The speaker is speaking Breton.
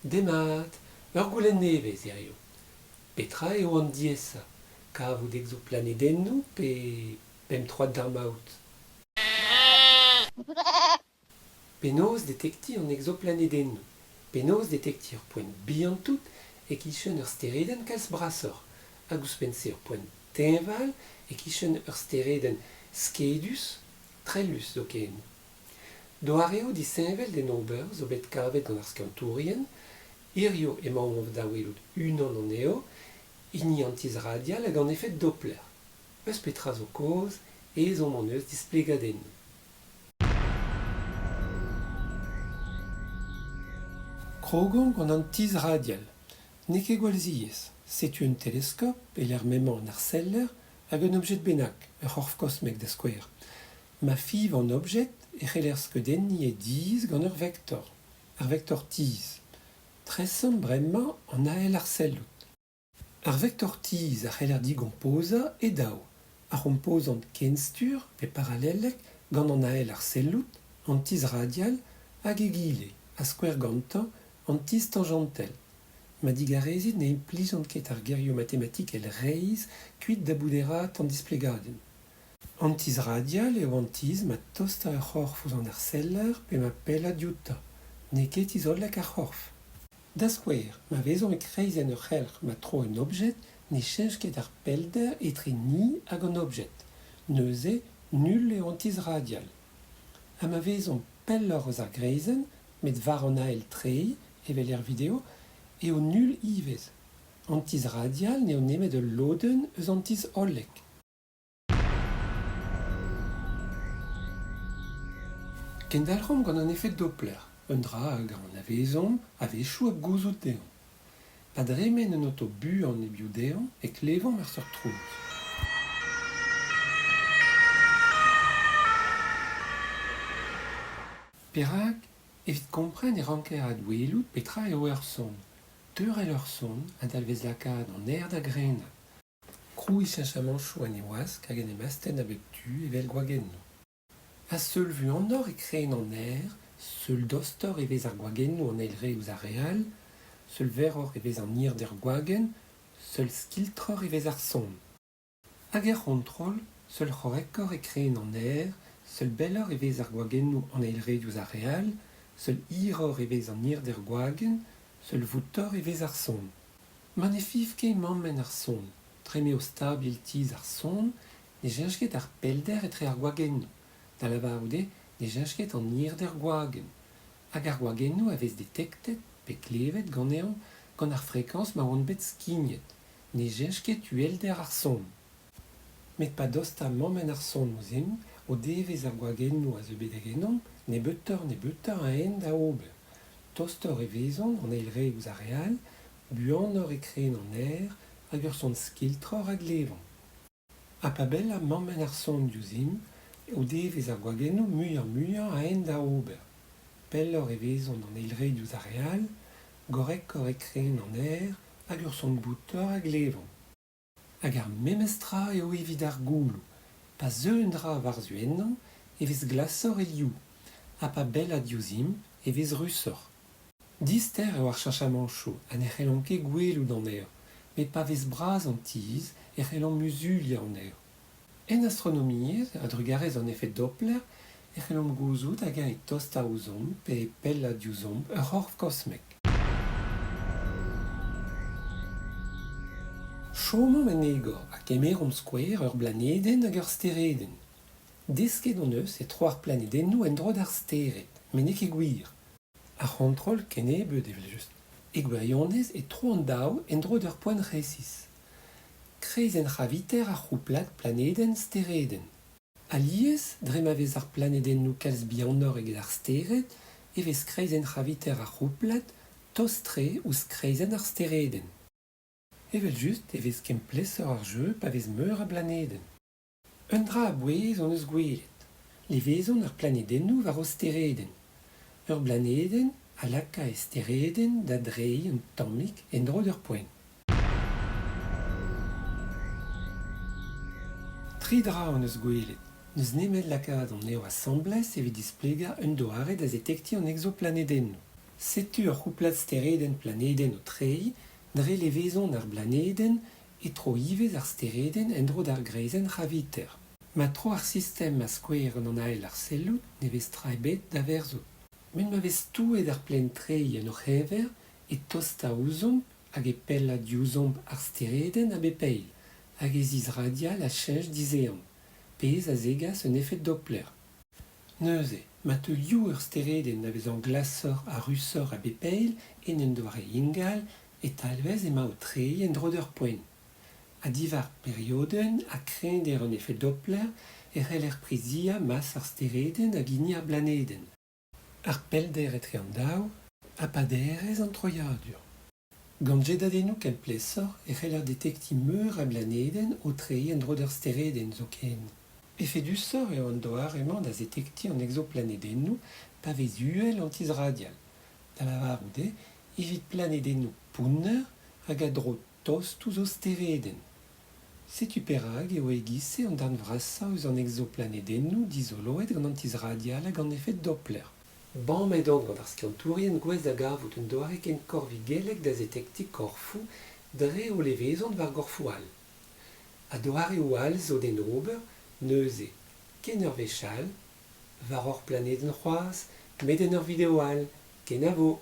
Demat, Ur goulenn nevez hiziv. Petra eo an diaesañ, kavout egzoplanedennoù pe pemp troad d'ar maout ? Penaos detektiñ an egzoplanedennoù ? Penaos detektiñ ur poent bihan-tout e-kichen ur steredenn kalz brasoc'h hag ouzhpenn-se ur poent teñval e-kichen ur steredenn skedus, trellus zoken ? Doareoù disheñvel d'en ober zo bet kavet gant ar skiantourien. Hiziv emaomp da welout unan anezho, hini an tizh radial hag an efed Doppler. Eus petra zo kaoz, ezhomm hon eus displegadennoù. Krogomp gant an tizh radial. N'eo ket gwall ziaes. Setu un teleskop e-lec'h m'emañ an arseller hag un objed bennak, ur c'horf kosmek da skouer. Ma fiñv an objed e c'heller skeudenniñ e dizh gant ur vektor, ar vektor tizh. Tresomp bremañ an ahel arsellout. Ar vektor tizh a c'heller digompozañ e daou, ar c'hompozant kenstur pe parallelek gant an ahel arsellout, an tizh radial, hag egile, a-skouer gantañ, an tizh tañjantel. Ma digarezit ne implijan ket ar gerioù matematikel reizh kuit da bouderaat an displegadenn. An tizh radial eo an tizh ma tosta ur c'horf ouzh an arseller pe ma pella dioutañ. N'eo ket tizh hollek ar c'horf. Da skouer, ma vezomp e kreizenn ur c'helc'h ma tro un objed ne cheñch ket ar pellder etre ni hag an objed. Neuze, null eo an tizh radial. Ha ma vezomp pelloc'h eus ar greizenn, met war an ahel treiñ, evel er video, eo null ivez. An tizh radial n'eo nemet ul lodenn eus an tizh hollek. Kendalc'homp gant an efed Doppler, un dra hag a anavezomp a-wechoù hep gouzout dezhañ. Pa dremen un oto buan e-biou dezhañ e klevomp ar seurt trouz. Perak? Evit kompren e ranker adwelout petra eo ur son. Teurel ur son a dalvez lakaat an aer da grenañ. Krouiñ cheñchamantoù en e wask hag en em astenn a bep tu evel gwagennoù. Ha seul vuanoc'h e kren an aer, seul dostoc'h e vez ar gwagennoù an eil re ouzh ar re all, seul verroc'h e vez an hirder gwagenn, seul skiltroc'h e vez ar son. Hag er c'hontrol, seul c'horrekoc'h e kren an aer, seul belloc'h e vez ar gwagennoù an eil re diouzh ar re all, seul hiroc'h e vez an hirder gwagenn, seul voutoc'h e vez ar son. Ma ne fiñv ket mammenn ar son, dre m'eo stabil tizh ar son, ne cheñch ket ar pellder etre ar gwagennoù, da lavarout eo ne cheñch ket an hirder gwagenn. Hag ar gwagennoù a vez detektet pe klevet ganeomp gant ar frekañs ma oant bet skignet, ne cheñch ket uhelder ar son. Met pa dosta mammenn ar son ouzhimp o devez ar gwagennoù a zeu betek ennomp nebeutoc'h-nebeutañ a hent da ober. Tostoc'h e vezont an eil re ouzh ar re all, buanoc'h e kren an aer hag ur son skiltroc'h a glevomp. Ha pa bella mammenn ar son diouzhimp o devez ar gwagennoù muioc'h-muiañ a hent da ober. Pelloc'h e vezont an eil re diouzh ar re all, gorrekoc'h e kren an aer hag ur son boutoc'h a glevomp. Hag ar memes tra eo evit ar gouloù. Pa zeu un dra war-zu ennañ e vez glasoc'h e liv, ha pa bella diouzhimp e vez rusoc'h. Dister eo ar cheñchamantoù ha ne c'hellomp ket gwelout anezho, met pa vez bras an tizh e c'hellomp muzuliañ anezho. En astronomiezh, a-drugarez an efed Doppler, e c'hellomp gouzout hag-eñ e tosta ouzhomp pe e pella diouzhomp ur c'horf kosmek. Chomomp en egor ha kemeromp skouer ur blanedenn hag ur steredenn. Desket hon eus e tro ar planedennoù en-dro d'ar stered, met n'eo ket gwir. Ar c'hontrol kennebeut evel-just. E gwirionez e tro an daou en-dro d'ur poent resis. Kreizenn c'hraviter ar c'houplad planedenn-steredenn. Alies, dre ma vez ar planedennoù kalz bihanoc'h eget ar stered, e vez kreizenn c'hraviter ar c'houplad tost-tre ouzh kreizenn ar steredenn. Evel-just e vez kempleshoc'h ar jeu pa vez meur a blanedenn. Un dra a-bouez hon eus gwelet, levezon ar planedennoù war o steredenn. Ur blanedenn a laka e steredenn da dreiñ un tammig en-dro d'ur poent. Tri dra hon eus gwelet. N'eus nemet lakaat anezho asambles evit displegañ un doare da zetektiñ an egzoplanedennoù. Setu ur c'houplad steredenn-planedenn o treiñ, dre levezon ar blanedenn e tro ivez ar steredenn en-dro d'ar greizenn c'hraviter. Ma tro ar sistem a-skouer gant an ahel arsellout ne vez tra ebet da verzout. Met ma vez stouet ar plaen-treiñ en hor c'heñver e tosta ouzhomp hag e pella diouzhomp ar steredenn a bep eil hag he zizh radial a cheñch dizehan, pezh a zegas un efed Doppler. Neuze, ma teu liv ur steredenn da vezañ glasoc'h ha rusoc'h a bep eil en un doare ingal e talvez emañ o treiñ en-dro d'ur poent. Ha diwar periodenn ha kreñvder an efed Doppler e c'heller priziañ mas ar steredenn hag hini ar blanedenn, ar pellder etre an daou ha paderezh an troiadur. Gant jedadennoù kempleshoc'h e c'heller detektiñ meur a blanedenn o treiñ en-dro d'ur steredenn zoken. Efedusoc'h eo an doare-mañ da zetektiñ an egzoplanedennoù pa vez uhel an tizh radial, da lavarout eo evit planedennoù pounner hag a dro tost ouzh o steredenn. Setu perak eo e-giz-se an darn vrasañ eus an egzoplanedennoù dizoloet gant an tizh radial hag an efed Doppler. Bamet on gant ar skiantourien gouest da gavout un doare ken korvigellek da zetektiñ korfoù dre o levezon war gorfoù all. Ha doareoù all zo d'en ober neuze, ken ur wech all, war hor planedenn c'hoazh, met en ur video all. Kenavo !